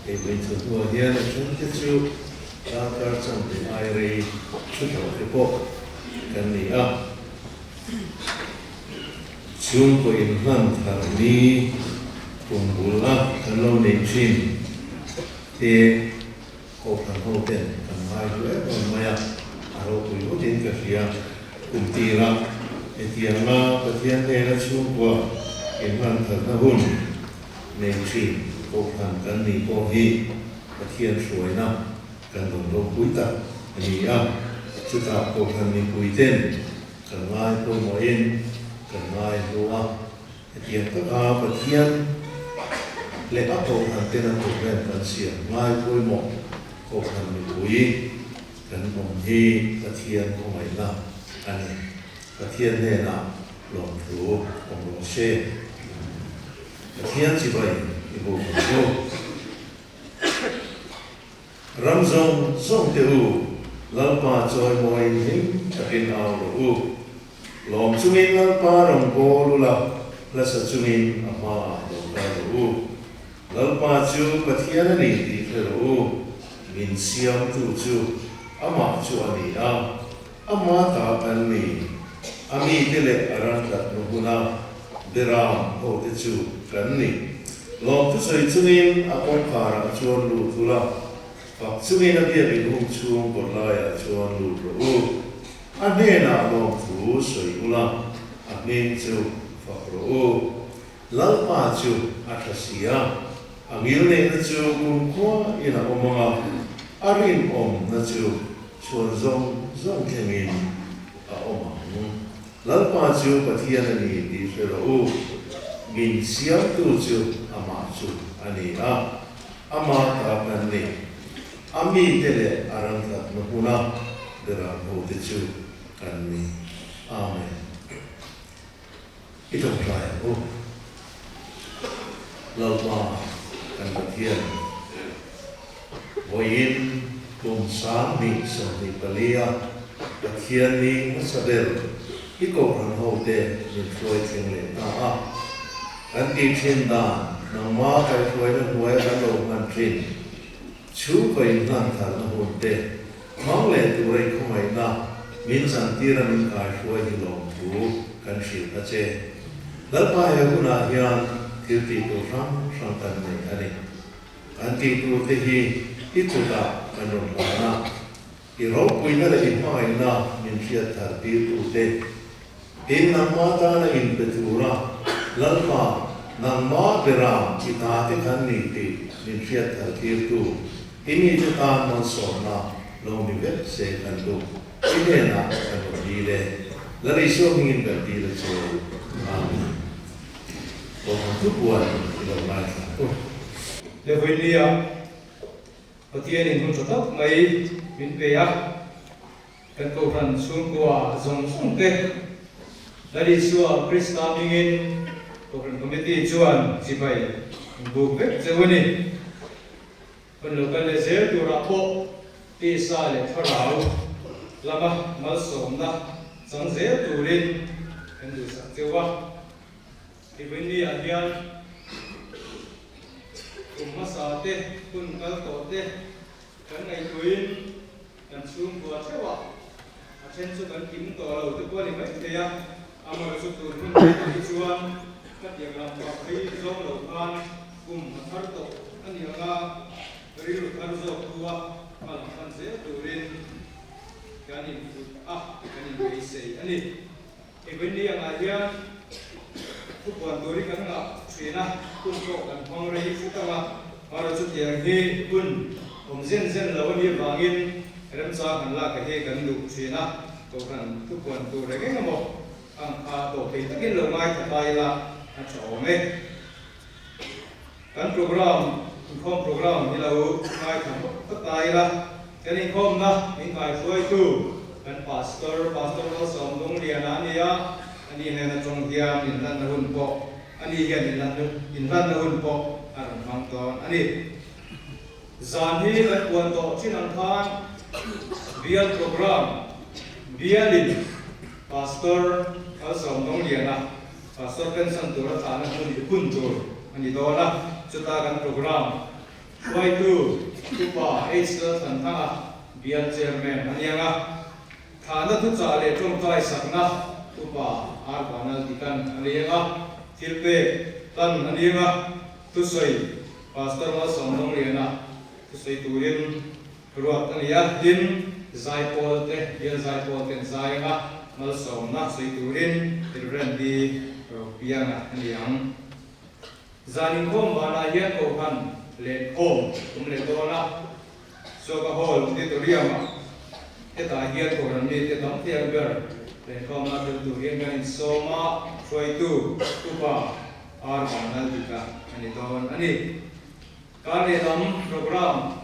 Hei vawi chu hnuah hian a chhungte chu darkar chanve ai rei thu tho te pawh kan ni a. Chhungkaw inhlan thar ni kum bul a kan lo neih thin te Kohhran ho ten kan ngai hlu em em mai a, a ropui ngawtin ka hria. Kum tira hetianga Pathian hnena chhungkua inhlan thatna hun nei thin Kohhran kan nih pawh hi Pathian hruaina kan rawn ropui tak a ni a, chutah Kohhran mipui ten kan ngai pawimawhin kan ngai hlu a. Hetiang taka Pathian leh a Kohhran tena program kan siam ngai pawimawh Kohhran mipui kan awm hi Pathian khawngaihna a ni. Pathian hnenah lawmthu awm rawh se. Pathian chibai i buk ang chu. Ram zawng zawng te u, Lalpa chawimawiin hlim takin au rawh u. Lawm chungin Lalpa rawn kawl ula, hla sa chungin a hmaah lo kal rawh u. Lalpa chu Pathian a ni tih hre rawh u, min siamtu chu amah chu a ni a, ama ta kan ni. A mite leh a ran tlatna huna Beram hote chu kan ni. Lawm thusawi chungin a kawngkharah chuan lut ula, fak chungin a biak inhung chhung kawt laiah chuan lut rawh u. A hnenah lawmthu sawi ula, a hming chu fak rawh u. Lalpa chu a tha si a, a ngilneihna chu kumkhua in a awm ang a, a rinawmna chu chhuan zawng zawng thlengin a awm ang. Lalpa chu Pathian a ni tih hre rawh u, min siamtu chu amah chu a ni a, ama ta kan ni. A mite leh a ram tlatna hmuna beram hote chu kan ni. Amen. I tawngtai ang u. Lalpa kan Pathian, vawiin kum 2024 a Pathian ni hmasa ber i Kohhran hote min hruai thleng leh ta a. Kan tih thin dan nangma kaihhruaina hnuaia kan lo hman thin chhungkaw inhlan tharna hun te hmang leh tura i khawngaihna min chantira min kaihruai hi lawmthu kan hrilh a che. Lalpa he hunah hian thil tih tur hrang hrang kan nei a ni. Kan tih tur te hi i kutah kan rawn hlan a, i ropuina leh i hmangaihna min hriat thar tir tu te, tin nangma tana inpe tura Lalpa nangma bera i ta te kan ni tih min hriat thar tir tu i mite tan malsawmna lo ni vek se kan duh. I hnenah kan rawn dil e. Lal Isua hmingin kan dil a che. Amen. Kohhran thupuan i lo ngaithla ang u. Le vawinia Pathianin hun tha tak mai min pe a, kan Kohhran chhungkua zawng zawng te Lal Isua Krista hmingin Kohhran Committee chuan chibai min buk vek cheu a ni. Hun lo kal leh zel turah pawh tisa leh thlarau lama malsawmna chang zel turin kan duhsak cheu a. Ivinni-ah hian kum hmasa te, hun kal tawh te kan ngaihtuahin kan chhungkua theuh a, a then chu kan kim tawh lo te pawh a ni maithei a, amaherawhchu tun hun thlengah hi chuan khatiang lam pah phei zawng lo khan kum a thar tawh a ni ang a, rilru thar zawk thu a hma lam pan zel turin kan input a, kan inbeisei a ni. Evenni angah hian thupuan turin kan ngah thin a, hun pawh kan hmang rei fut ang a, amaherawhchu chutiang hi hun awm zen zen lo a nih avangin remchang han lak hi kan duh thin a, Kohhran thupuan tur reng eng emaw ang kha dawhthei takin lo ngaithla ta ila a tha awm e. Kan program, inkhawm program hi lo ngaithla hmawk ta ila, kan inkhawmna min ngaihruaitu kan Pastor, Pastor Malsawmdungliana a ni a, ani hnena tawng hian inhlanna hun pawh, ani hian inhlanna hun pawh a rawn hmang dawn a ni. Zan hi kan puan tawh thin ang khan bial program bialin Pastor Malsawmdungliana, Pastor pension tura thlahna hmun i hun tur a ni dawn a, chuta kan program. Hruaitu Upa H Lalthanthanga bial Chairman a niang a, thlahna thuchah leh tawngtai sakna Upa R Vanal Dikan a niang a, thilpek hlan a niang a, thusawi Pastor Malsawmdawngliana thusawi turin Ruat a ni a, tin, zaipawl te, bial zaipawl ten zai anga malsawmna sawi turin Reverend B. Ropianga a ni ang. Zan inkhawm vanah hian Kohhran leh khawm awm leh dawn a, Suaka Hall Auditorium-ah hetah hian Kohhran mite tam thei ang ber lenkhawmna tel tur hian kan insawm a, hruaitu Upa R. Vanlalbika a ni dawn a ni. Kar lehlam program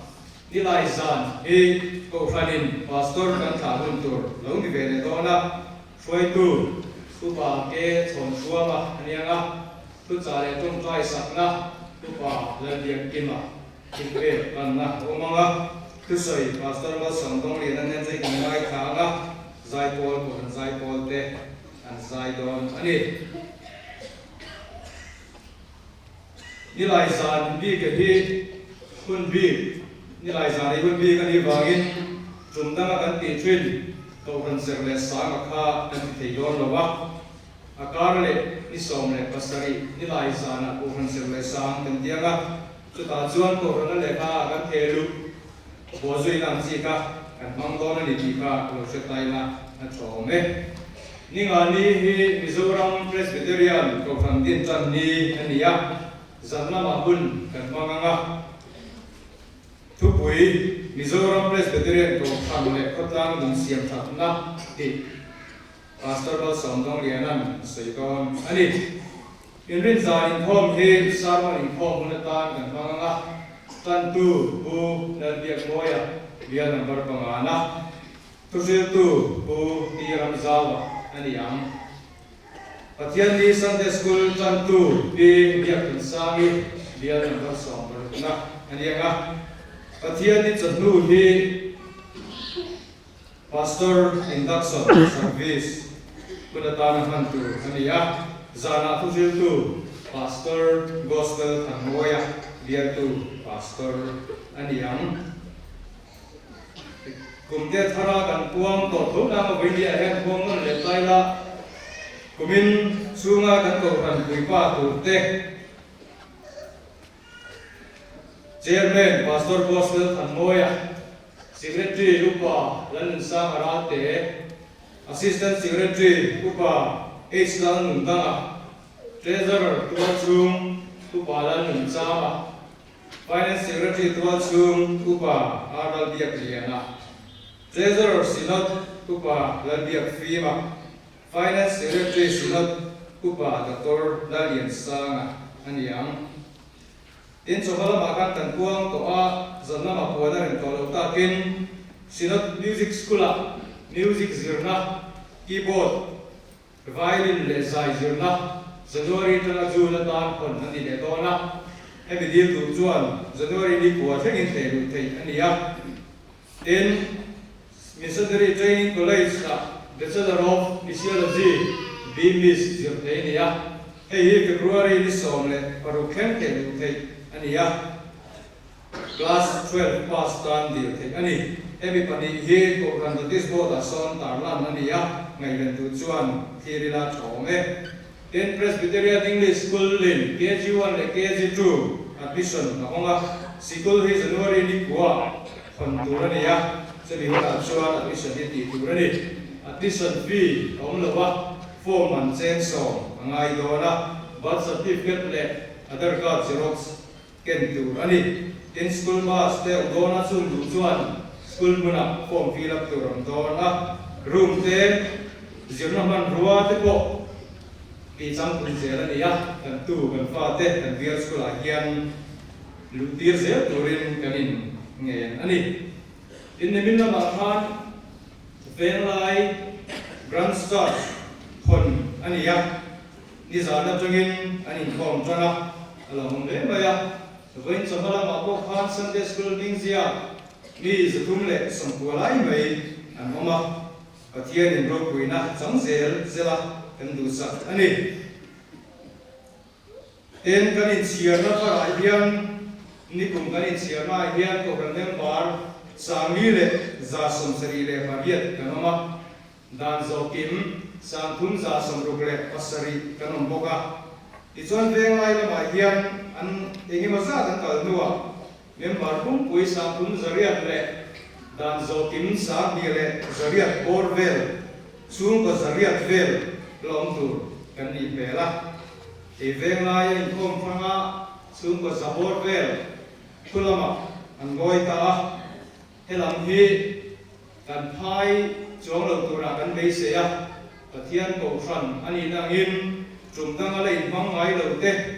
Nilai zan hi Kohhranin Pastor kan thlah hun tur lo ni ve leh dawn a, hruaitu Upa ke chhawn hruama a niang a, thuchah leh tawngtai sakna Upa Lalbiakkima thilpek lanna a awm ang a, thusawi Pastor Malsawm Dawngliana nen zai kan ngaithla ang a, zaipawl Kohhran zaipawl te an zai dawn a ni. Nilai zan bik a hi hun bik, Nilai zan hi hun bik a nih vangin tum danga kan tih thin Kohhran serh leh sanga kha kan ti thei dawn lo a. A kar leh ni 17 Nilai zanah Kohhran serh leh sang kan ti ang a, chutah chuan Kohhrana lehkha ah kan theh luh buazuina ang chi kha kan hmang dawn a ni tih kha lo hre ta ila a tha awm e. Ningani hi Mizoram Presbyterian Kohhran din tan ni a ni a, zan lamah hun kan hmang ang a. Thupui, Mizoram Presbyterian Kohhran leh Khawtlang Nun Siam Thatna tih Pastor Malsawm Dawngliana'n a sawi dawn a ni. Inrin zan inkhawm hi sermon inkhawm hun atan kan hmang ang a, tantu Pu Lalbiakmawia bial number pangana, Thuhriltu Pu Ti Ramzaua a ni ang. Pathianni Sunday School tantu Pi Biakthunsangi bial number 16 na a ni ang a. Pathianni chawhnu hi Pastor Induction Service hun atana hman tur a ni a. Zanah thuhriltu Pastor Gospel Thanmawia bialtu Pastor a ni ang. Kum te thara kan puang tawh tho nang a vawinia hian puang nawn leh tlai la, kumin chhunga kan kohhran puipa tur te Chairman Pastor Gospel Thanmawia, Secretary Upa Lalnunsanga Ralte, Assistant Secretary Upa H Lalnundanga, Treasurer Tualchhung Upa Lalnunchama, Finance Secretary Tualchhung Upa R Lalbiakliana, Treasurer Synod Upa Lalbiakfima, Finance Secretary Synod Upa Doctor Lalliansanga a ni ang. Tin, chawhma lamah khan kan puang tawh a, zan lamah puan a rem tawh loh takin Synod Music School-ah Music zirna Keyboard, Violin leh zai zirna January atanga June atan hawn a ni leh dawn a, hemi dil duh chuan January ni kua thlengin hleh luh theih a ni a. Tin, Missionary Training College-ah Bachelor of Missiology, BMIS, zir theih a ni a, hei hi February ni 16 thleng hleh luh theih a ni a. Class 12 pass tan dil theih a ni. Hemi pahnih hi Kohhran Notice Board ah sawn tarlan a ni a, ngaihven duh chuan thlir ila tha awm e. Tin, Presbyterian English School in KG one leh KG two admission a hawng a, sikul hi January ni kua hawn tur a ni a, chumi hunah chuan admission hi tih tur a ni. Admission fee a awm lo a, form an cheng sawm a ngai dawn a, birth certificate leh Aadhar card xerox ken tur a ni. Tin, school bus te awm dawn a, chung duh chuan school hmunah form fill up tur awm dawn a, room te, zirna hmanrua te pawh tih changtlung zel a ni a, kan tu, kan fa te kan bial school ah hian luh tir zel turin kan in ngen a ni. Tin, nimin lamah khan Venglai Branch Church hawn a ni a. Nizan atangin an inkhawm tan a, a lo awm hle mai a. Vawiin chawhma lamah pawh khan Sunday School hming ziak mi 390 lai mai an awm a, Pathianin ropuina chang zel zela kan duhsak a ni. Tin, kan inchhiarna tharah hian. Nikum kan inchhiarnaah hian Kohhran member 5178 kan awm a, dan zawhkim 367 kan awm bawk a. Tichuan Venglai lamah hian an engemaw zat an kal hnuah member pumpui 300 leh dan zawhkim 2100 bawr vel, chhungkaw 100 vel la awm tur kan nih hmel a. Kei Venglai a inkhawm hranga Chhungkaw zabawr vel thu lamah an ngawi ta a, helam hi kan phai chuang lo turah kan beisei a, Pathian kohhran a nihna angin tum danga la inhmang ngai lo te,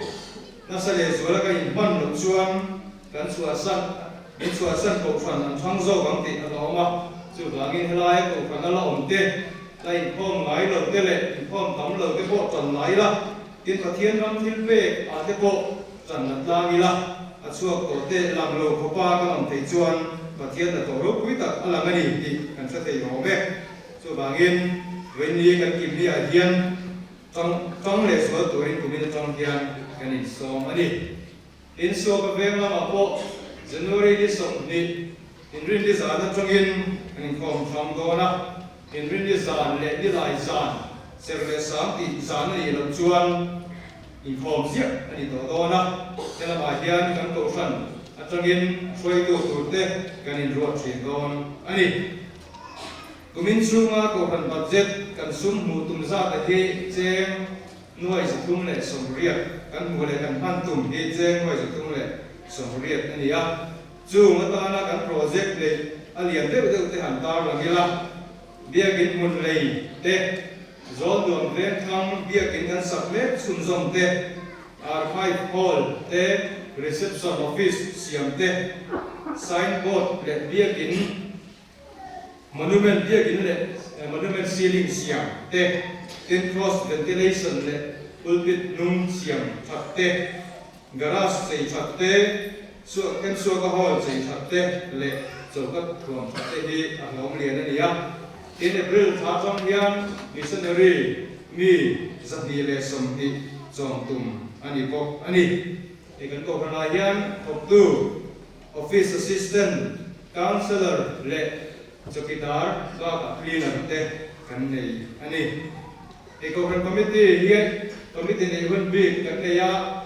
nasa leh zuala kan inhman loh chuan kan chhuahsan, min chhuahsan kohhran an thlang zawk ang tih a hlauhawm a, chuvangin helaia kohhrana la awm te, la inkhawm ngai lo te leh inkhawm tam lo te pawh tan la ila, Tin, Pathian ram thil pek ah te pawh kan la tlang ila, a chhuak tawh te lang lo khawpa kan awm theih chuan Pathian hnathawh ropui tak a lang a ni tih kan hre thei awm e. Chuvangin, vawiinni kan kim ni ah hian tang tang leh zual turin kumin atang hian kan insawm a ni. Tin, Suaka veng lamah pawh January ni 20 inrinni zan atangin kan inkhawm hrang dawn a. Inrinni zan leh nilai zan serh leh sang tih zan a nih loh chuan inkhawm ziah a ni tawh dawn a, helamah hian kan kohhran atangin hruaitu turte kan inruat thin dawn a ni. Kumin chhunga kohhran budget kan sum hmuh tum zat a hi cheng 380 kan hmuh leh kan hman tum hi cheng 380 a ni a. Chung atana kan project neih a lian deuh deuh te han tarlang ila, Biakin hmun lei te, Zawlnuam Vengthlang biakin kan sak mek chhunzawm te, Archive Hall te, Reception Office siam te, Sign Board leh biakin Monument biakin leh Monument ceiling siam te, tin cross ventilation leh pulpit hnung siam that te, garage chei that te, suak Themsuaka hall chei that te leh choka thuam that te hi a hlawm lian a ni a. Tin April thla atang hian missionary mi 220 chawm tum a ni bawk a ni. Hei kan kohhranah hian thawktu Office Assistant, Counsellor leh Chawkidar bakah Cleaner te kan nei a ni. Hei Kohhran Committee hian Committee neih hun bik kan nei a,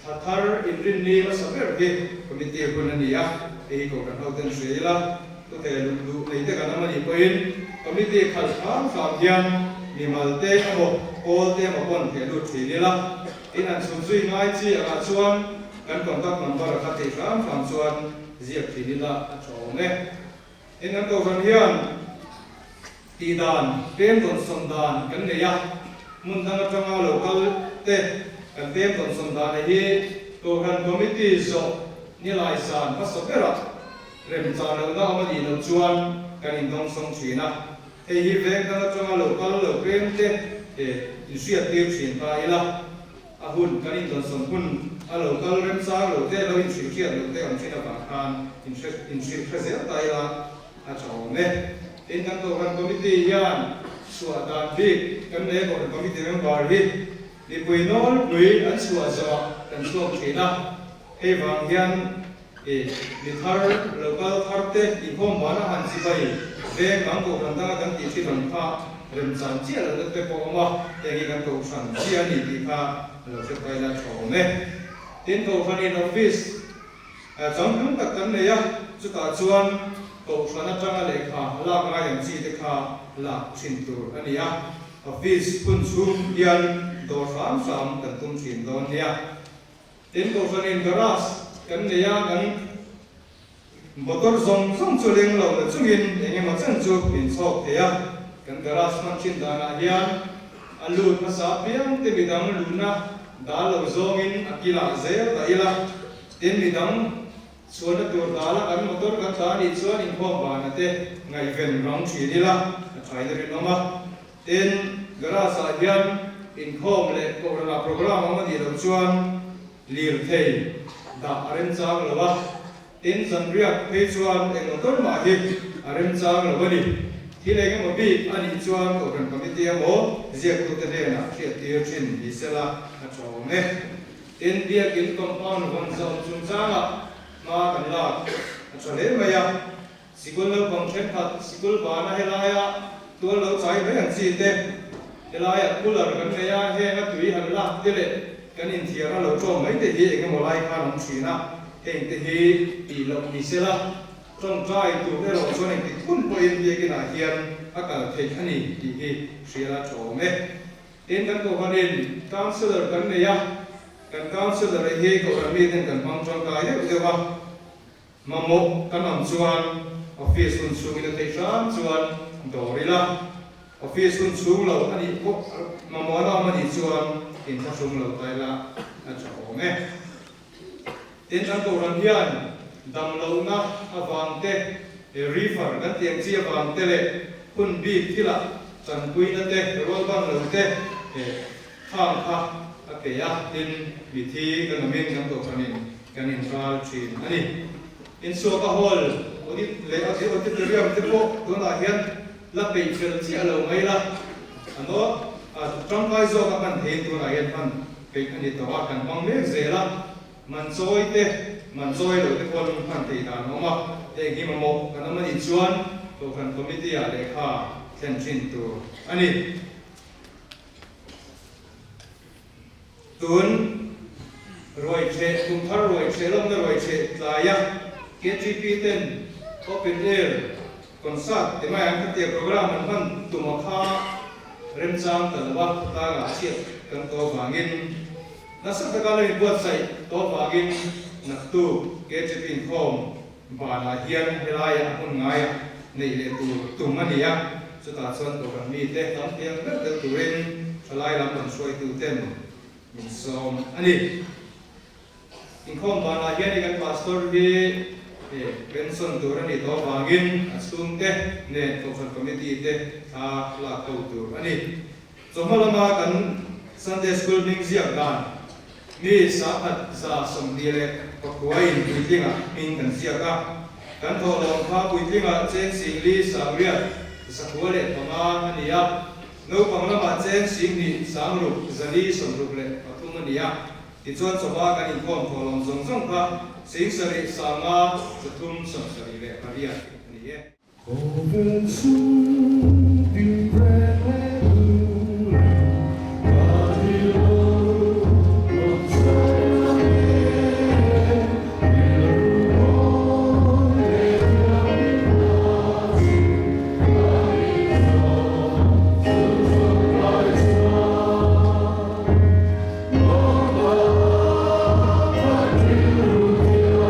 thla thar inrinni hmasa ber hi Committee hun a ni a, hei hi Kohhran ho ten hria ila, thuthei luh duh nei te kan awm a nih pawhin Committee khalh hram hram hian mimal te emaw pawl te emaw pawn theh lut thin ila, In han chhun zui ngai chi angah chuan kan contact number a kha thei hram hram chuan ziak thin ila a tha awm e. In kan kohhran hian tih dan, pem dawn sawn dan kan nei a, hmun dang atanga lo kal te kan pem dawn sawn dan hi kohhran committee zawh nilai zan hmasa berah remchah lohna awm a nih loh chuan kan indawngsawng thin a. Hei hi veng dang atanga lo kal lo peng te he inhriat tir thin ta ila, a hun kan indawnsawn hun a lo kal remchang lo te, lo inhrilh hriat lo te awm thin avang khan inhre inhrilh hre zel ta ila a tha awm e. Tin, kan Kohhran Committee hian chhuah dan bik kan nei a, Kohhran Committee member hi mipui nawlpui an chhuah zawhah kan chhuak thin a, hei vang hian I mi thar lo kal thar te inkhawm vana han chibai veng dang kohhran danga kan tih thin ang kha remchan chiah lohna te pawh awm a, heng hi kan kohhran chiah a ni tih kha a lo hre tai la tha awm e. Tin, kohhranin office changtlung tak kan nei a, chutah chuan kohhran atanga lehkha lak ngai ang chi te kha lak thin tur a ni a, office hun chhung hian dawr hram hram kan tum thin dawn nia. Tin, Kohhranin garage kan nei a, kan motor zawng zawng chu leng lo na chungin eng emaw chen chu min chhawk thei a. Kan garage hman thin danah hian a lut hmasa apiang te midang luhna dal lo zawngin a kilah zel dah ila. Tin, midang chhuahna tur dala kan motor kan tla anih chuan inkhawm vana te ngaihven rang thin ila a thain a rinawm a. Tin, garage ah hian inkhawm leh kohhranah programme awm a nih loh chuan lirthei dah a remchang lo a, tin zanriak phei chuan eng motor mah hi a remchang lo a ni. Thil eng emaw bik a nih chuan kohhran committee emaw ziaktute hnenah hriattir thin ni sela a tha awm e. Tin, biakin compound vawn zawm chungchangah. hma kan lak a tha hle mai a. Sikul naupang thenkhat sikul bana helaia tual lo chai mai ang chi te, helaia cooler kan nei a, heng a tui han lak te leh kan inthiarna lo ṭawm mai te hi eng emaw lai khan awm ṭhin a, heng te hi tih loh ni se la, ṭawngṭai tur erawh chuan engtik hun pawhin biakinah hian a kal theih a ni tih hi hrial a ṭha awm e. Tin, kan kohhranin Councillor kan nei a, kan Councillor hi kohhran miten kan hmang ṭangkai deuh deuh a, Mamawh kan awm chuan office hun chhungin a theih hram chuan dawr ila, office hun chhung lo a nih pawh mamawh an awm a nih chuan inthlahrung lo ta ila a tha awm e. Tin, kan kohhran hian damlohna avang te, refer kan tih ang chi avang te leh hun bik thilah tanpuina te, rualban lo te khang kha a pe a, tin mithi kan awmin kan kohhranin kan inral thin a ni. Insuaka Hall audit leh auditorium te pawh tunah hian la peih fel chiah lo mai la, a nawt a tangkai zawk a hman theiin tunah hian hman peih a ni tawh a, kan hmang mek zel a, man chawi te, man chawi lo te pawn hman theih dan a awm a, heng hi mamawh kan awm a nih chuan Kohhran Committee ah lehkha thlen thin tur a ni. Tun ruaicheh, kum thar ruaicheh lawmna ruaicheh tlaia KTP ten Open Air Concert ti mai ang khatia programme an hman tum a kha remchang ta lo a, tlangah chhiat kan tawh vangin nasa taka lo inbuatsaih tawh vangin naktuk KTP inkhawm banah hian helaiah a hmun ngaiah neih leh tur tum a ni a, chutah chuan kohhran mite tam thei ang ber tel turin thalai lam rawn hruaituten min sawm a ni. Inkhawm banah hian i kan pastor hi pension tur a nih tawh avangin a chhungte nen kohhran committee te thla lak ho tur a ni. Chawhma lama kan Sunday School hming ziak dan mi 1129 in puitlingah hming kan ziak a. Kan thawhlawm kha puitlingah cheng singli 8805 a ni a, naupang lamah cheng 26 463 a ni a. Tichuan chawhma kan inkhawm thawhlawm zawng zawng kha 7538 a ni e. Khawvel chung tin reng leh duh lo ka ni lo rawn sawi ang e rilru mawi leh thianghlim na chu ka ni zawng chu tawngtai chuan lawmna ka rilru thianghlim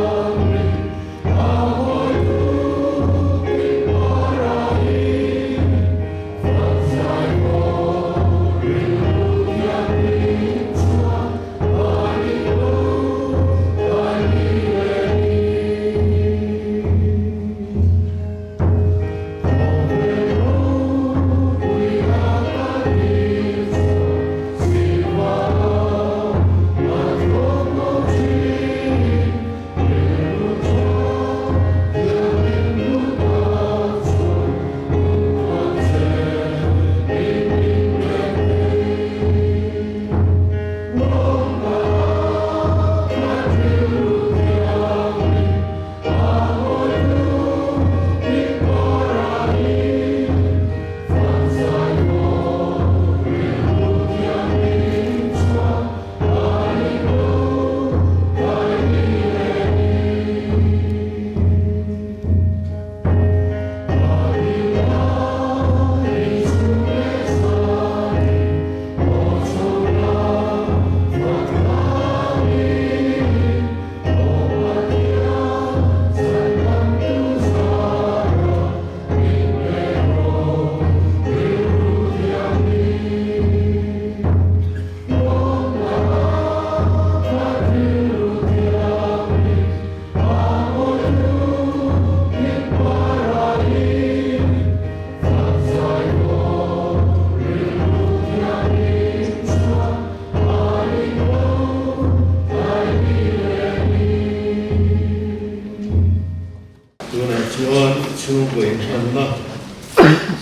Tunah chuan chhungkaw inhmanna,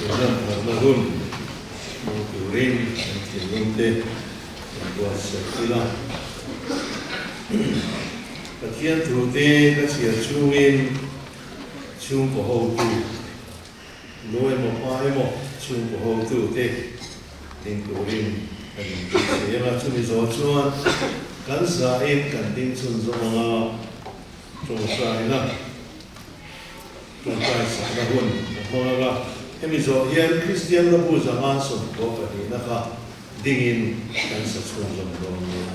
inhlanpharna hun hmang turin kan thinlungte kan buatsaih ila. Pathian thute ka chhiar chungin chhungkaw hotu, nu emaw pa emaw chhungkaw hotute ding turin kan inpui thei ang a, chumi zawh chuan kan zahin kan ding chhunzawm ang a, tawngtaina, tawngtai sakna hun a hmang ang a, hemi zawh hian Kristian Labu zanga 12 kha dingin kan sa chhunzawm dawn nia.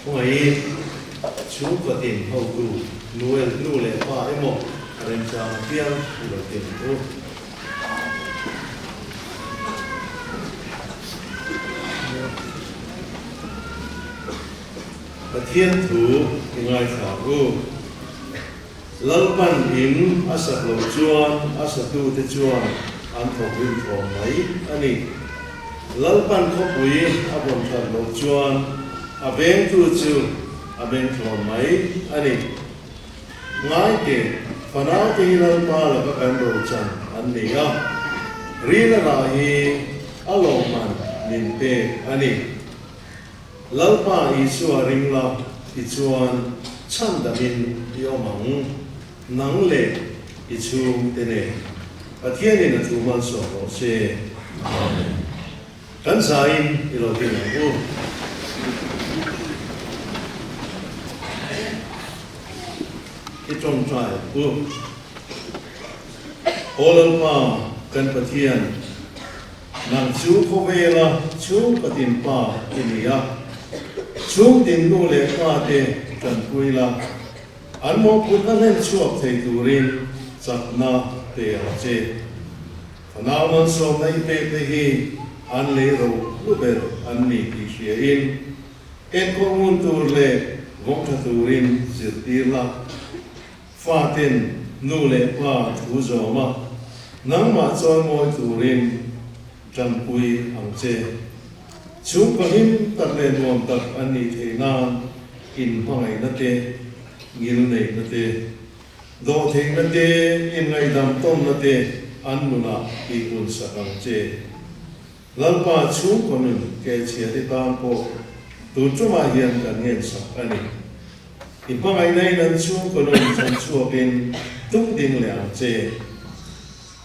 Khawngaihin chhungkatin hotu Noel nu leh pa emaw a remchang apiang i lo ti ang u. Pathian thu i ngaithla ang u. Lalpan in a sak loh chuan a satute chuan an thawk rim thawm mai a ni. Lalpan khawpui a vawn that loh chuan a vengtu chu a veng thlawn mai a ni. Ngaite, fanaute hi Lalpa laka kan rochan an ni a, rila lah hi a lawmman min pek a ni. Lalpa Isua ring la tichuan chhandamin i awm ang, nang leh i chhungte nen. Pathianin a thu malsawm rawh se. Amen. Kan zaiin i lo ding ang u. I tawngtai ang u. Aw Lalpa kan Pathian. Nang chu khawvela chhungkatin pa i ni a, chhungtin nu leh pa te tanpui la, an mawhphurhna hlen chhuak thei turin chakna pe ang che. Fanau malsawmna i pek te hi an lei ro hlu ber an ni tih hriain, enkawl ngun tur leh vawng tha turin zirtir la. Faten nu leh pa thu zawm a, nangmah chawimawi turin tanpui ang che. Chhungkaw hlim tak leh nuam tak an nih theih nan inhmangaihna te, ngilneihna te, dawhtheihna te, inngaihdam tawnna te an nunah tihhmunsak ang che. Lalpa chhungkaw nun ke chhiate tan pawh tun tumah hian kan ngensak a ni. I hmangaihna in an chhungkaw nun chhan chhuakin tum ding leh ang che.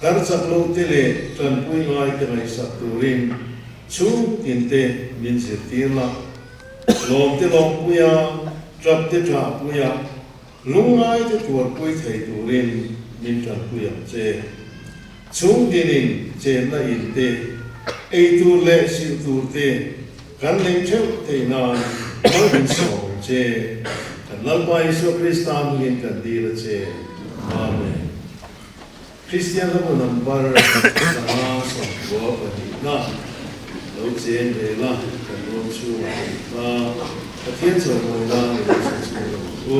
Kar chak lo te leh tanpui ngai te ngaihsak turin chhung tin te min zirtir la. Lawm te lawmpui a, tap te ṭahpui a, lungngai te tuarpui thei turin min tanpui ang che. Chhung tinin chenna in te, ei tur leh silh tur te kan lei theuh theih nan mal min sawm ang che. Kan Lalpa Isua Krista hmingin kan dil a che. Amen. Kristian hlabu number 5 90 pahnihna lo chen ve la, kan ruam chhungah a ni ta. Pathian chawimawi nan i lo sa chhung lo ang u.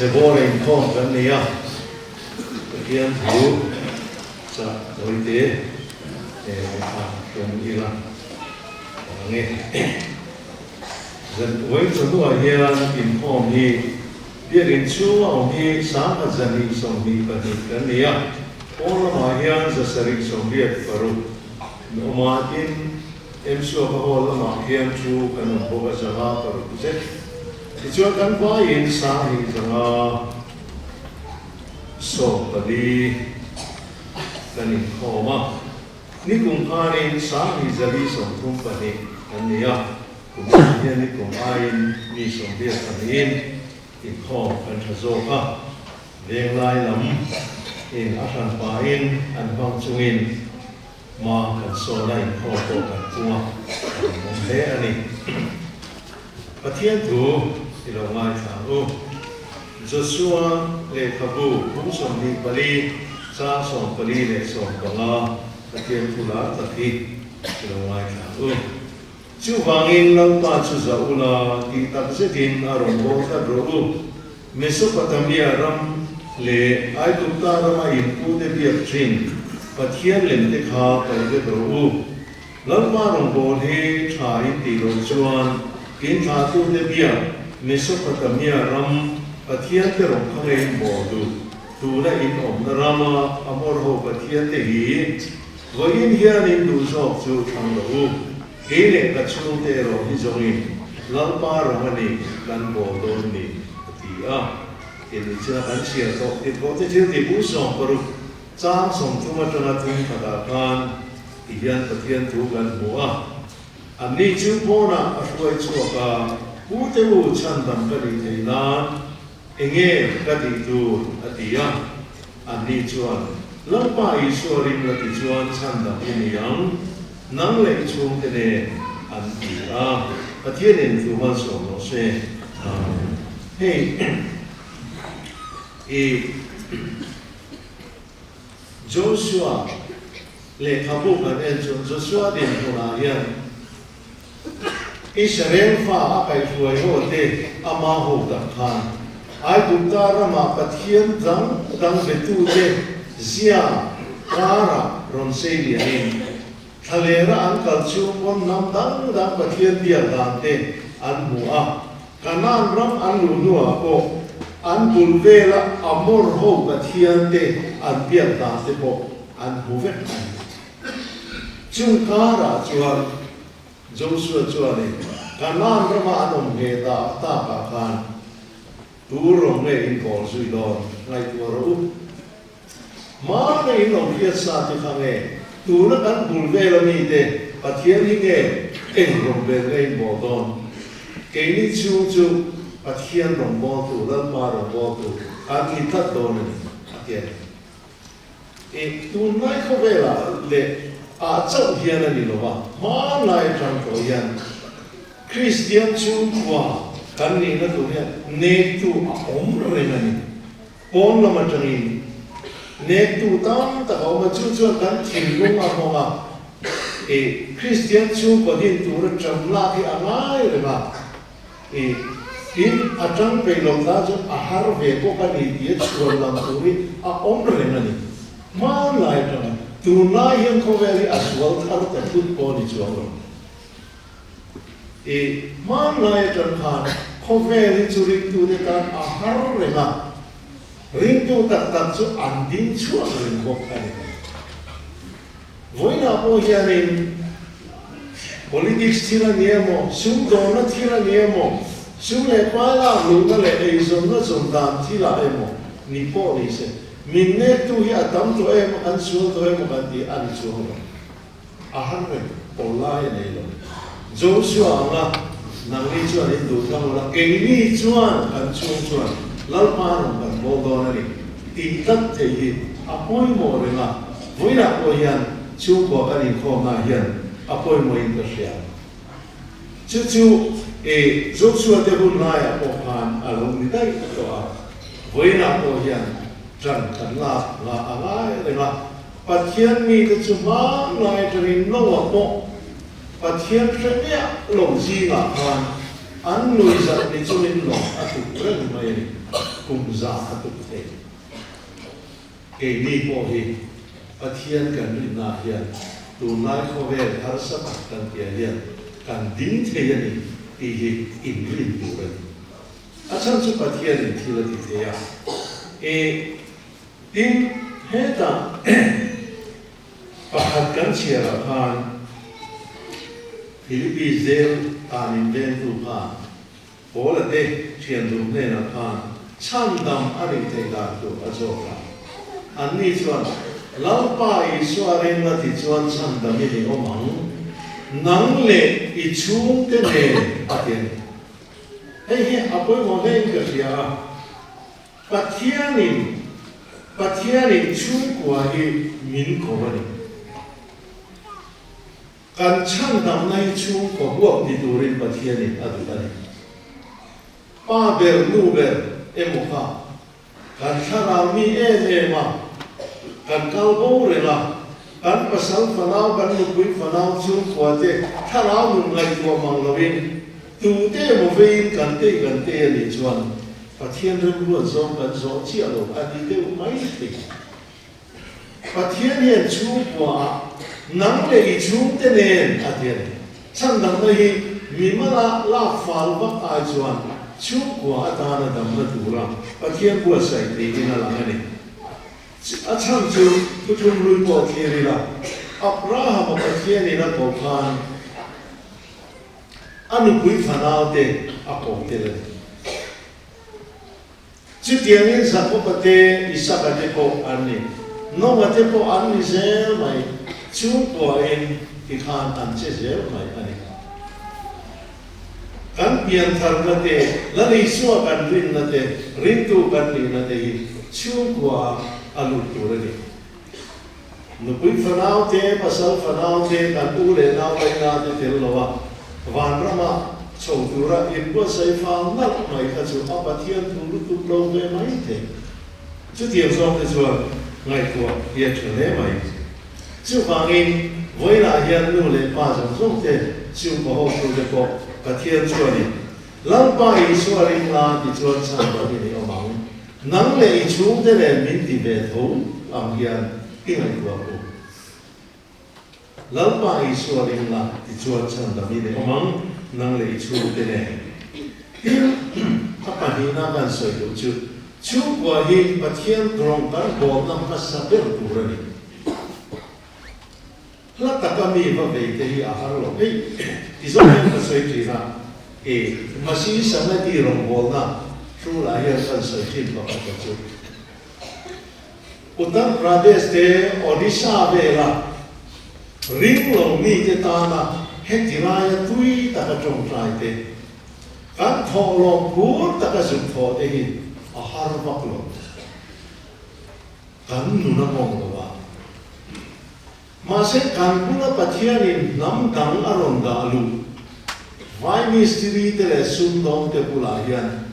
Chebawla inkhawm kan nei a, Pathian thu chah tawite a tum ila ang e. Zan uai chawhnuah hian inkhawm hi Biakinn chhunga awm hi 10,000 122 kan ni a, pawn lamah hian 786 an awm a, tin, Emsuaka Hall lamah hian thu kan awm bawk a 506 zet. Tichuan kan vaiin 2514 kan inkhawm a, nikum khanin 2432 kan ni a, kum ah hian nikum aiin mi sawmriat pahnihin inkhawm kan tha zawk a, venglai lam in a hran pahin an hmang chungin Ma kan sawn a inkhawm pawh kan pung a, a lawmawm hle a ni. Pathian thu i lo ngaithla ang u. Joshua lehkhabu kum 24 chang 14 leh 15 Pathian thu lar tak hi i lo ngaithla ang u. Chuvangin Lalpa chu zah ula tih tak zetin a rawn bawl tlat rawh u. Mesopotamia ram leh Aigupta rama inpute biak thin Pathian lemte kha paih vek rawh u. Lalpa rawngbâwl hi tha in tih loh chuan inthlahtute biak Mesopotamia ram Pathiante rawng kha ngei in bâwl duh. Tuna in awmna rama Amor ho Pathiante hi vawiin hian in duh zawk chu thlang rawh u. Kei leh ka chhungte erawh hi zawngin Lalpa rawng a ni kan bawl dawn ni, a ti a. Tin, nichina kan chhiar tawh tirhkohte thil tih bu 16 chang 30 atanga thum khatah khan ti hian Pathian thu kan hmu a. Anni chu pawnah a hruai chhuak a, Pute u chhandam ka nih theih nan enge ka tih tur? a ti a. Anni chuan, Lalpa Isua ring la ti chuan chhandam i ni ang, nang leh i chhungte nen, an ti a. Pathianin thu malsawm rawh se. Amen. Hei i Joshua lehkhabu kan en chuan Joshua dinhmunah hian Israel fa a kaihhruai ho te ama ho tak khan Aigupta rama Pathian dang dang betute zia karah rawn sei lianin thlalera an kal chhung pawn hnam dang dang Pathian biak dan te an hmu a. Kanaan ram an luh hnuah pawh an bul vela Amor ho Pathian te an biak dan te pawh an hmu vek a ni. Chung karah chuan Joshua chuanin Kanaan rama an awm ve ta takah khan tu rawng nge in kawl zui dawn ngaihtuah rawh u. Hmana in lo hriat sa te kha nge tuna kan bul vel ami te Pathian hi nge eng rawn bel nge in bawl dawn? Keini chhung chu Pathian rawn bawltu, Lalpa rawn bawltu kan ni tlat dawn a ni, a ti a ni. I tunlai khawvelah leh ah chauh hian a ni lo va, hmanlai atang tawh hian Kristian chhungkua kan nihna tur hian nektu a awm reng a ni. Pawn lam atangin nektu tam tak a awm a, chu chuan kan thinlung a hmawng a, i Kristian chhungkua din tura ṭam lak hi a ngai reng a. I tin, a tang peih lo ta chu a har ve bawk a ni tih a chhuan lam tur hi a awm reng a ni. Hmanlai atanga tunlai hian khawvel hi a sual thar ta thut pawh a ni chuang lo. I hmanlai atang khan khawvel hi chu ringtute tan a har reng a, ringtu tak tak chu an ding chhuak reng bawk a ni. Vawiinah pawh hianin politics thil a ni emaw, sumdawnna thil a ni emaw, sum leh pai lak luhna leh eizawnna zawn dan thilah emaw ni pawh ni se, min nektu hi a tam tawh em, an sual tawh emaw kan tih a ni chuang lo. A har reng, pawl lai a nei lo. Joshua anga nangni chuan in duh thlang ula, keini chuan kan chhung chuan Lalpa rawn kan bawl dawn a ni tih tlat thei hi a pawimawh reng a. Vawiinah pawh hian chhungkua kan inkhawmnaah hian a pawimawhin ka hria. Chu chu i Joshua te hun laiah pawh khan a lo ni daih tawh a, vawiinah pawh hian ṭan kan lak ngah a ngai reng a. Pathian mite chu hmanlai atangin Noah pawh Pathian hre miah lo zingah khan an nuihzat ni chungin lawng a tuk reng mai a ni. kum 100 a tuk thei. Keini pawh hi Pathian kan rinnaah hian tunlai khawvel harsa tak kan piah hian kan ding thei a ni tih hi inrin tur a ni. A chhan chu Pathianin thil a ti thei a. E Tin, hetah pakhat kan chhiarah khan Philippi zel tan inventu khan Paula te thian duh hnenah khan chhandam a nih theih dan tur a zawk a. Anni chuan, Lalpa Isua ring la ti chuan chhandam i ni awm ang, nang leh i chhungte nen a ti a ni. Hei hi a pawimawh hlein ka hria a, Pathianin Pathianin chhungkua hi min ko a ni. Kan chhandamna hi chhungkaw huap ni turin Pathianin a duh a ni. Pa ber, nu ber emaw kha kan thlarau mi em em a, kan kal bo reng a, kan pasal fanau, kan nupui fanau chhungkua te thlarau nun ngaihtuah mang loin tute emaw veiin kan tei kan tei a nih chuan Pathian remruat zawng kan zawh chiah lo a ni deuh mai thei. Pathian hian chhungkuaah nang leh i chhungte nen a ti a ni. Chhandamna hi mimala lak fal vak ai chuan chhungkua atana damna tura Pathian buatsaih niin a lang a ni. A chhan chu thuthlung hlui pawh thlir ila, Abrahama Pathianin a koh khan a nupui fanaute a koh tel a ni. Chutiangin Jakoba te, Isaka te pawh an ni. Noah te pawh an ni zel mai. Chhungkuain tikhan an che zel mai a ni. Kan piantharna te, Lal Isua kan rinna te, ringtu kan nihna te hi chhungkuaah a lut tur a ni. Nupui fanau te, pasal fanau te, kan u leh nau laina te tel lo a, vanrama chho tura inbuatsaih fal nalh mai kha chu a Pathian thu lutuk lo ve mai thei. Chutiang zawng te chuan ngaihtuah hi a tha hle mai. Chuvangin, vawiinah hian nu leh pa zawng zawng te, chhungkaw hotu te pawh Pathian chuanin Lalpa Isua ring la ti chuan chhan dawn i ni awm ang. Nang leh i chhungte nen min ti ve tho ang hian i ngaihtuah u. Lalpa Isua ring la ti chuan chhandam i ni awm ang, nang leh i chhungte nen. Tin, a pahnihna kan sawi duh chu, chhungkua hi Pathian rawng kan bawlna hmasa ber tur a ni. Hla taka mi va vei te hi a har lo hei ti zawk hian ka sawi thin a, e Masi Sameti rawngbawlna hrulah hian kan sawi thin pakhat a chu. Uttar Pradesh te Odisha vela ring lo mite tana heti laia tui taka tawngtai te, kan thawhlawm phur taka zuk thawh te hi a har vak lo. Kan nun a nghawng lo a. Mahse kan bula Pathianin hnam dang a rawn dah luh vai mistiri te leh sumdawng te bulah hian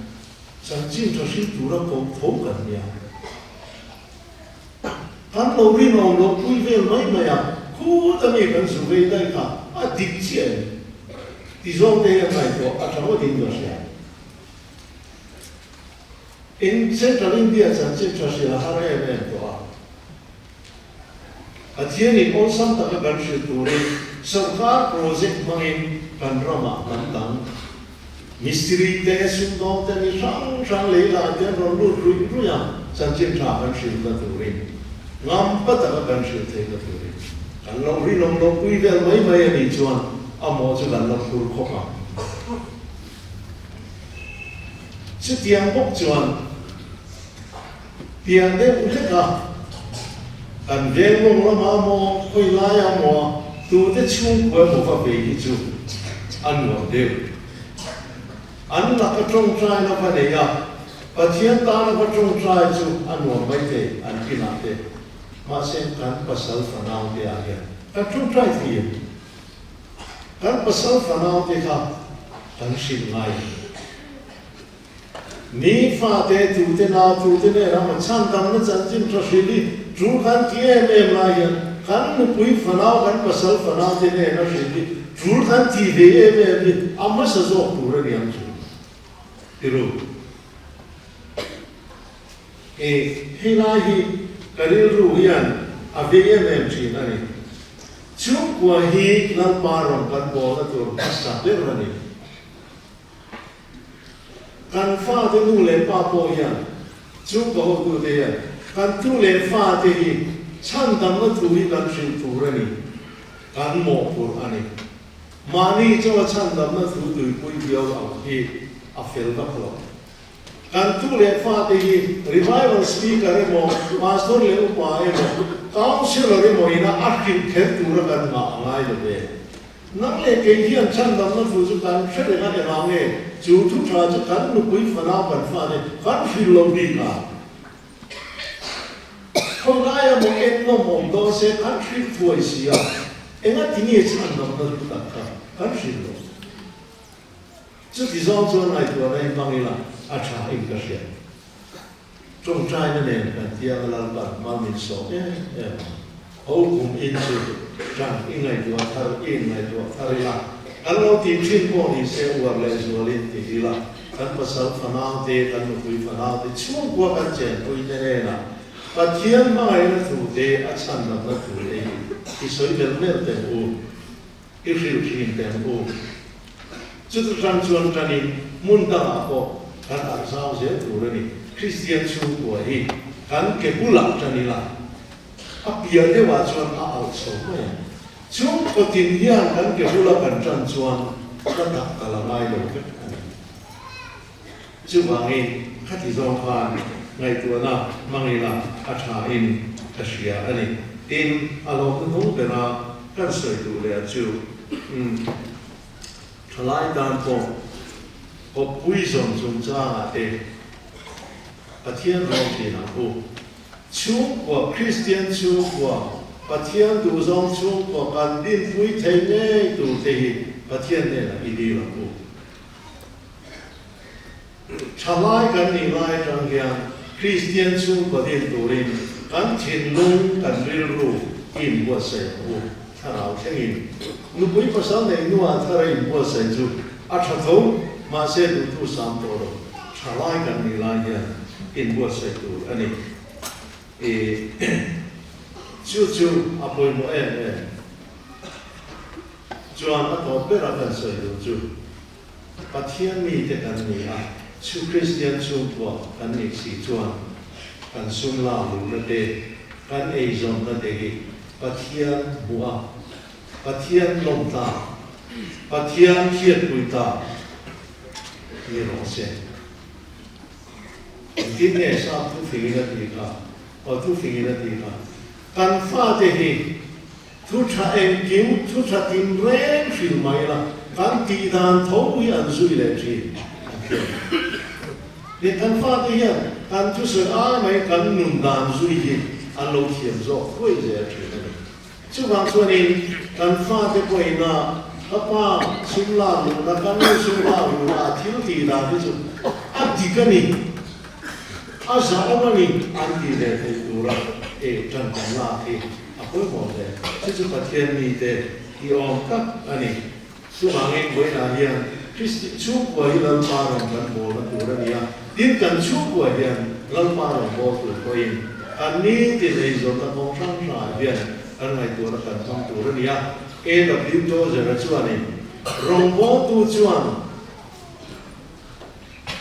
chanchin tha hrilh tura koh tho kan nia. Kan lo rinawm loh pui vel mai mai a, khuta mi kan zu vei daih kha a dik chiah em? Ti zawng te hian ngaihtuah a tha ngawt in ka hria. In Central India chanchin tha hrilh a har em em tawh a. Pathianin awlsam taka kan hrilh turin sorkar project hmangin kan ramah hnam dang mistiri te, sumdawng te mi hrang hrang lei lai te an rawn lut ruih ruih a, chanchin tha kan hrilhna turin, ngampa taka kan hrilh theihna turin kan lo rinawm lo pui vel mai mai a nih chuan a mawh chu kan la phur khawp ang. Chutiang bawk chuan pian deuh hlek a, kan veng mawng lamah maw, khawi laiah maw a tute chhungkua emaw va vei hi chu a nuam deuh. An laka tawngtaina va nei a, Pathian tana va tawngtai chu a nuam maithei an inah te. Mahse kan pasal fanau te ah hian kan tawngtai thei em? Kan pasal fanau te kha kan hrilh ngai lo. Ni fate tute nau tute nen a ma chhan damna chanchin tha hrilh hi tul kan ti em em lai hian kan nupui fanau kan pasal fanau te nen a hrilh hi tul kan ti ve em em hi a hmasa zawk tur a ni ang chu. Tiru. E, helai hi ka rilru hian a vei em em thin a ni. Chhungkua hi Lalpa rawn kan bawlna tur hmasa ber a ni. Kan fate nu leh pa pawh hian chhungkaw hotute hian kan tu leh fate hi chhandamna thu hi kan hrilh tur a ni, kan mawhphurh a ni. Mahni chawa chhandamna thu tuipui viau ang hi a fel vak lo. Kan tu leh fate hi revival speaker emaw, pastor leh upa emaw, councillor emaw ina a hrilh kher tura kan nghah a ngai lo ve. Nang leh kei hian chhandamna thu chu kan hre reng a, engah nge chu thu tha chu kan nupui fanau kan fate kan hrilh lo bik a? Khawlaia maw ennawm awm dawn se kan hrilh thuai si a, enga ti nge chhandamna thu tak kha kan hrilh lo? Chuti zawng chuan ngaihtuahna i hmang ila a tha in ka hria. Tawngtaina nen kan tiang a Lalpan hma min sawm em em ang. Ho kum in chu tan i ngaihtuah thar i inngaihtuah thar ila, kan lo tih thin pawh ni se uar leh zualin ti ila, kan pasal fanau te, kan nupui fanau te chhungkua kan chenpui te hnenah Pathian hmangaihna thu te a chhandamna thu te hi i sawi mel mel teh u. I hrilh thin teh ang u. Chuti tang chuan tanin hmun dangah pawh kan arh zau zel tur a ni. Kristian chhungkua hi kan ke bulah tan ila, a pian deuhah chuan a alh chho mai ang. Chhungkaw tin hian kan ke bula kan tan chuan ka tak ka la ngai lo vek a ni. Chuvangin khati zawng khan ngaihtuahna hmang ila a thain ka hria a ni. Tin, a lawm hnuhnung bera kan sawi duh leh a chu, umm, thalai tan pawh kawppui zawn chungchangah te Pathian rawng thin ang u. Chhungkua, Kristian chhungkua, Pathian duhzawng chhungkua kan dinpui thei ngei tur te hi Pathian hnenah i dil ang u. Thalai kan nih lai atang hian Kristian chhungkaw din turin kan thinlung, kan rilru i inbuatsaih ang u. Thlarau thlengin nupui pasal neih hnuah thar a inbuatsaih chu a tha tho, mahse duhtu sam tawh lo. Thalai kan nih lai hian inbuatsaih tur a ni. I chu chu a pawimawh em em. Chuan a tawp bera kan sawi duh chu Pathian mite kan ni a, chu Kristian chhungkua kan nih si chuan kan sum lak luhna te, kan eizawnna te hi Pathian hmuh a, Pathian lawm ta, Pathian hriatpui ta ni rawh se. Engtin nge Sap thufingin a tih kha? Aw thufingin a tih kha. Kan fate hi Thu tha engkim, thu tha tin reng hrilh mai la, kan tih dan tho hi an zui leh thin, an ti a ni. Tin, kan fate hian kan thusawi ai mai kan nun dan zui hi an lo thiam zawk thuai zel thin a ni. Chuvang chuanin kan fate pawhin a ka pa sum lak luhna, kan nu sum lak luhna a thil tih dan hi chu a dik a ni, a zahawm a ni an tih leh theih tura e tan kan lak hi A pawimawh hle. Chu chu Pathian mite i awm tak a ni. Chuvangin vawiinah hian Kristi chhungkua hi Lalpa rawn kan bawlna tur a ni a, tin kan chhungkua hian Lalpa rawn bawl tur pawhin kan nitin eizawnna kawng hrang hrangah hian kan ngaihtuahna kan hmang tur a ni a. AW Tozer-a chuanin rawngbawltu chuan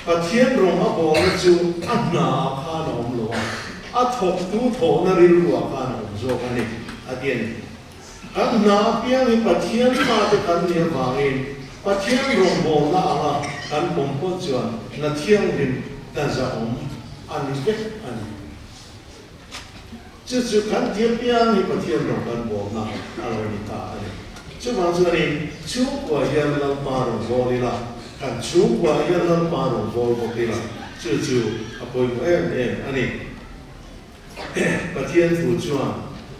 Pathian rawng a bawlna chu a hnaah khan a awm lo a, a thawktu thawhna rilruah khan a awm zawk a ni, a ti a ni. Kan hna apiang hi Pathian fate kan nih avangin Pathian rawngbawlna anga kan pawm pawh chuan hna thianghlim hna zahawm a ni vek a ni. Chu chu kan ti apiang hi Pathian rawng kan bawlna a lo ni ta a ni. Chuvang chuanin chhungkua hian Lalpa rawn bawl ila, kan chhungkua hian Lalpa rawn bawl bawk ila, chu chu a pawimawh em em a ni. Pathian thu chuan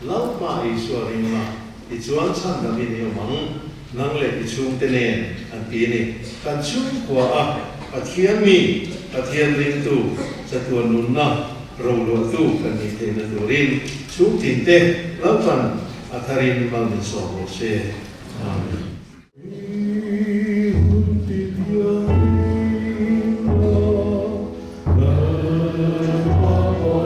Lalpa Isua ring la, tichuan chhandamin i awm ang, nang leh i chhungte nen an ti a ni. Kan chhungkua a Pathian mi, Pathian ringtu, chatuan nunna, Roluahtu kan nih theihna turin chhungtinte Lalpan a tharin mal min sawm rawh se. Amen. I hun ti thianghlim la, Lalpa.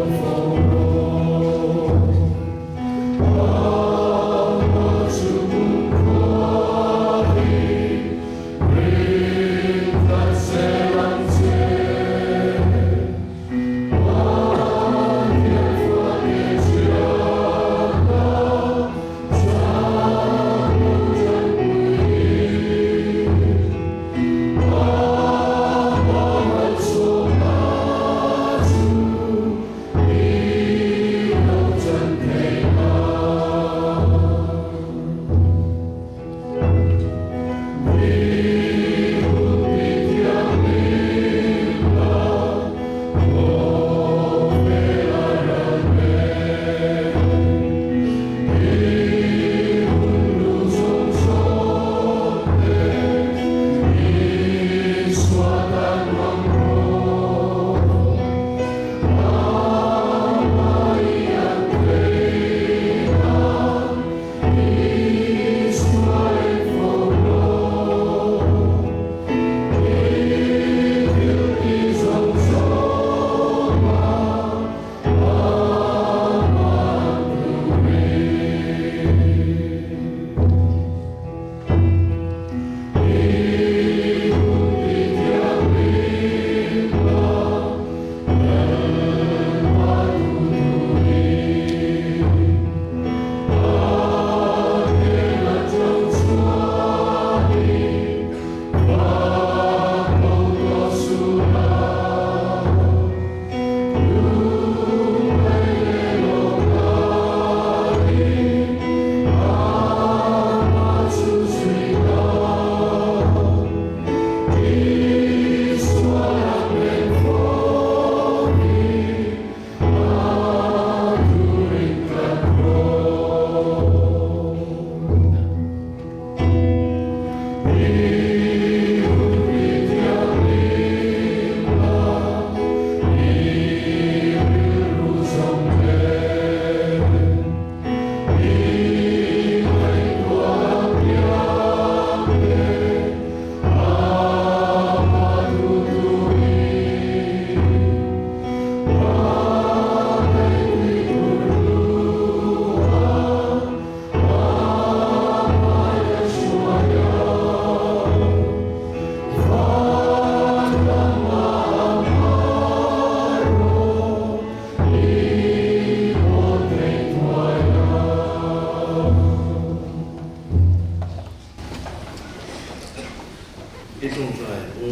I ṭawngṭai ang u.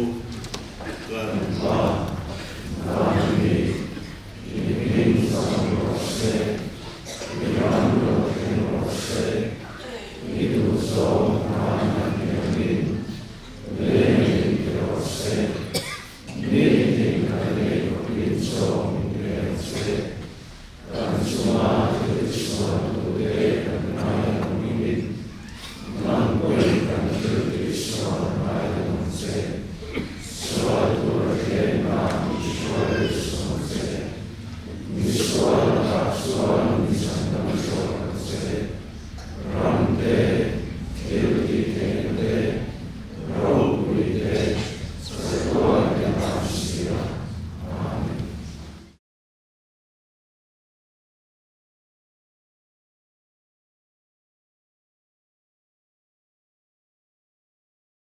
Kan Pa.